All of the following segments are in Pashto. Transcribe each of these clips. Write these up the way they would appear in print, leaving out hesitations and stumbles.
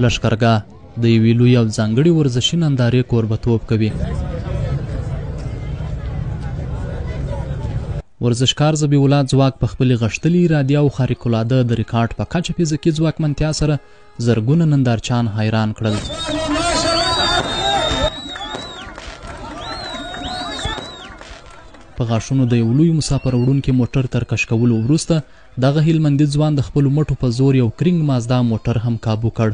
لښکرګاه د یوې لویې او ځانګړې ورزشي نندارې کوربتوب کوي. ورزشکار ذبیح الله ځواک په خپلې غښتلې ارادې او خارق العاده د ریکارډ په کچه فزیکي ځواکمنتیا سره زرګونه نندارچیان حیران کړل. په غاښونو د یو لوی مسافر وړونکي موټر تر کش کولو وروسته دغه هلمندي ځوان د خپلو مټو په زور یو کرینګ مازدا موټر هم کابو کړ.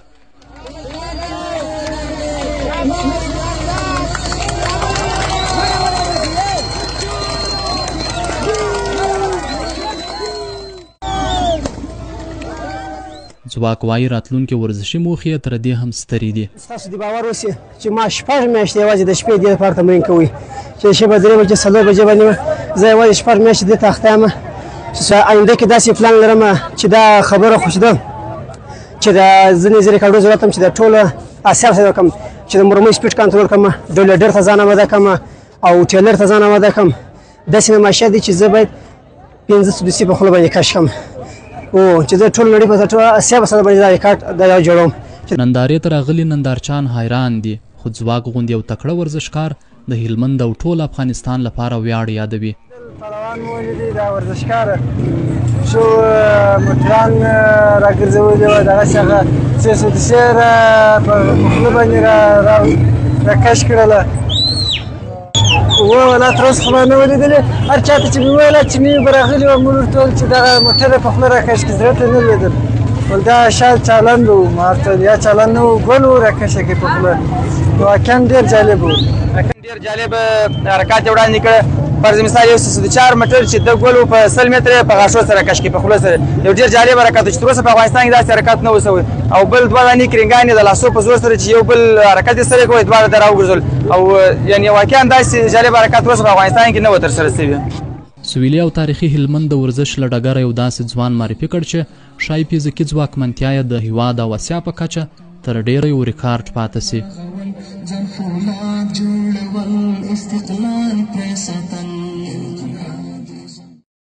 ځواک وایي راتلونکې ورزشي موخې یې تر دې هم سترې دي. ستاسو دې باور وشي چې ما 6 میاشتې یوازې د شپې دې لپاره تمرین کوي، چې د شپې 3 بجې 4 بجې باندې زه یوازې 6 میاشتې دې ته اخته یم، چې آینده کې داسې پلان لرم چې دا خبره خو ده چې د ځینې زه ریکارډو ضرورت چې د ټولو اسیا سره وکړم، چې د مرمۍ سپیډ کنټرول کړم، ډولډر ته ځان آماده کړم او ټیلر ته ځان آماده کړم. داسې نمایشه دي چې زه باید 5 سدسي په خوله باندې کش کړم، او چې زه ټول نړۍ په ټول اسیا په سره باندې دا ریکارډ دا یو جوړوم. نندارې ته راغلي نندارچیان حیران دي، خو ځواک غوندې یو تکړه ورزشکار د هلمند او ټول افغانستان لپاره ویاړ یادوي. پهلوان مو ولیدی، دا ورزشکار څو موټران راګرځولي وه، دغسې هغه څه سدسي را په خوله باندې راکش کړله. ولا تر اوسه خو ما نه ولیدلې، هر چا ته چې مې وویل چې مې به راغلي وه، موږ ورته وویل چې دغه موټر یې په خوله راکش کړي، زړه ته نه لوېدل. ول دا شاید چالان به و، ما ورته وویل یا چالان نه و، ګل و راکش یې کړي په خوله. واقعا ډېر جالب و، ډېر جالب حرکات یې وړاندې کړ. فرض مثال یو 104 مټر چې د ګل په 100 متره په غاښو سره کش کړي په خوله سره، یو ډېر جالب حرکت چې تر اوسه په افغانستان کې داسې حرکت نه و شوی. او بل دوه دانې کرینګانې د لاسو په زور سره چې یو بل حرکت یې سره کوي، دواړه د راوګرځول، او یعنې واقعا داسې جالب حرکت تر اوسه په افغانستان کې نه و ترسره شوی. سویلي او تاریخي هلمند د ورزش له ډګره یو داسې ځوان معرفي کړ چې ښایي فزیکي ځواکمنتیا یې د هیواد او اسیا په کچه تر ډېره یو ریکارډ پاتې شي. استقلال پرې ساتل.